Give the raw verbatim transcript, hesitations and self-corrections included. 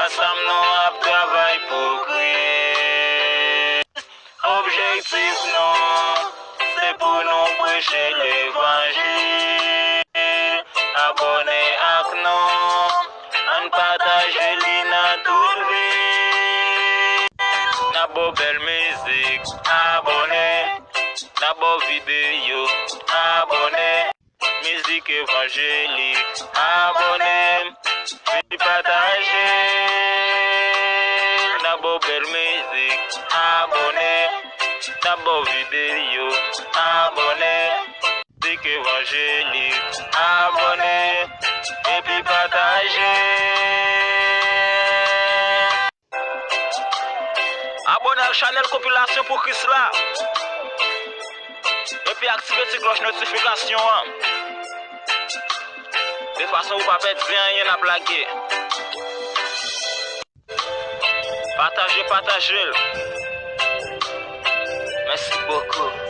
Ansanm nou ap travay pou Kris. Objektif nou, se pou nou preche levanjil. Abòne ak nou, ann pataje li nan tout vil. N ap ba w bèl mizik, abòne. N ap ba w videyo, abòne. Mizik evanjelik, abòne. Vin pataje. N ap ba w bèl mizik, abòne. N ap ba w videyo, abòne. Mizik evanjelik, abòne. Epi pataje. Abòne ak chanèl Konpilasyon pou Kris la. Epi aktive ti klòch notifikasyon an. De fason pou w pa pèdi anyen n ap lage. Pataje, pataje l. Mèsi bokou.